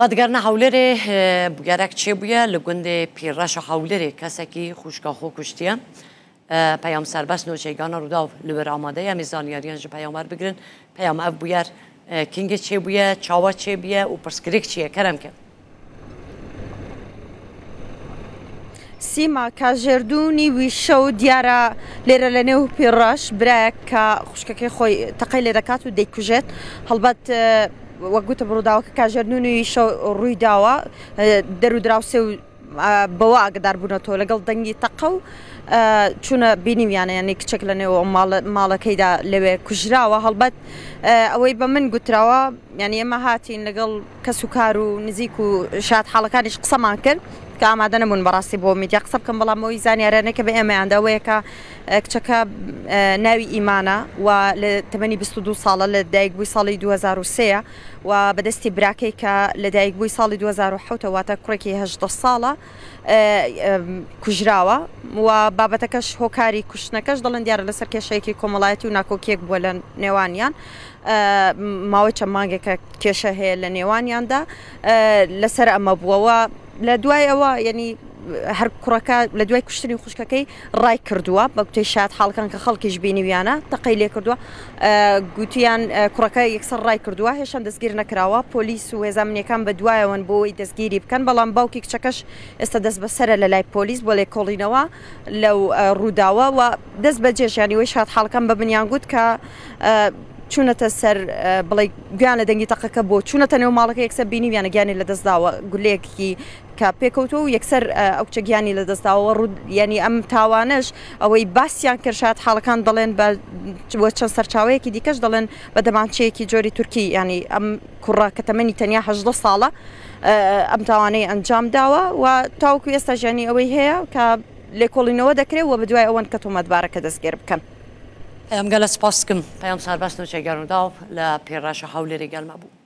Vedigerine Hewlêrê bûyerek çêbûye li gundê Pîrreşa Hewlêrê kesekî xwişka xwe kuştiye. Peyam Serbest nûçegihana Rûdaw li wir amade ye. Em ê zanyariyan ji peyam werbigirin. Peyam ev bûyer kingê çêbûye, çawa çêbûye û pirsgirêk çi ye? Kerem ke. Sîma kajêrdûnî wî şew دیارە لێرە لە نێو پیڕەش برایەک کە خوشکەکەی خۆی تەقەی لێ دەکات و دەیکوژێت هەڵبەت وەک گوتم ڕووداوەکە کاژێر نووی شەو ڕووی داوە دەر و دراوسێ و بەوە ئاگدار بوونەتەوە لەگەڵ دەنگی تەقە و چوونە بینیویانە یعنی کچێک لە نێو ماڵەکەیدا لەوێ کوژراوە هەڵبەت ئەوەی بە من گوتراوە یعنی ئێمە هاتین لەگەڵ کەس و کار و نزیک و شایەتحاڵەکانیش قسەمان کرد کە ئامادە نەبوون بەڕاستی بۆ میدیا قسە بکەم بەڵام ئەوەی زانیارانەی کە بە ئێمەیان دا ئەوەیە کە کچەکە ناوی ئیمانە و لە تەمەنی 22 ساڵە لە دایک بووی ساڵی 2003 و بەدەستی براکەی کە لە دایک بووی ساڵی 2007 واتە کوڕێکی 18 ساڵە کوژراوە و بابەتەکەش هۆکاری کوشتنەکەش دەڵێن دیارە لەسەر کێشەیەکی کۆمەڵایەتی و ناکۆکیەک بووە لە نێوانیان ماوەی چەند مانگێکە کێشە هەیە لە نێوانیاندا لەسەر ئەمە بووەوە لە دوای ئەوە یعنی هەر کوڕەکە لە دوای کوشتنی خوشکەکەی ڕای کردووە بە گوتەی شاد حاڵکان کە خەڵکیش بینیویانە تەقەی لێ کردووە گوتیان کوڕەکە یەکسەر ڕای کردووە هێشان دەستگیر نەکراوە پۆلیس و هێزامنیەکان بە دوایەوەن بۆی دەستگیری بکەن بەڵام باوکی کچەکەش ئێستا دەست بەسەرە لە لای پۆلیس بۆ لێکۆڵینەوە لەو ڕووداوە و دەست بە جێژیانی وەی شاد حاڵکان بە منیان گوت کە چوونەتە سەر بڵێ گویان لە دەنگی تەقەکە بۆ چوونەتە نێو ماڵەکە یەکسەر بینیویانە گیانی لەدەستداوە گولەیەکی کە پێکەوتووە و یەکسەر ئەو کچە گیانی لەدەستداوە ڕوو یعنی ئەم تاوانەش ئەوەی باسیان کرد شایەت حاڵەکان دەڵێن بە چەند سەرچاوەیەکی دیکەش دەڵێن بە دەمانچەیەکی جۆری تورکی یعنی ئەم کوڕە کە تەمەنی تەنیا 18 ساڵە ئەم تاوانەی ئەنجام داوە و تاوەکو ئێستا ژیانی ئەوەی هەیە کە لێکۆڵینەوە دەکرێت و بەدوای ئەوەن کە تۆمەتبارەکە دەستگیر بکەن. پەیام گەلە سپاس کم. پەیام سەربەست نوچەگەر ڕووداو لە پێڕەشە هەولێرێ گەلمە بوو.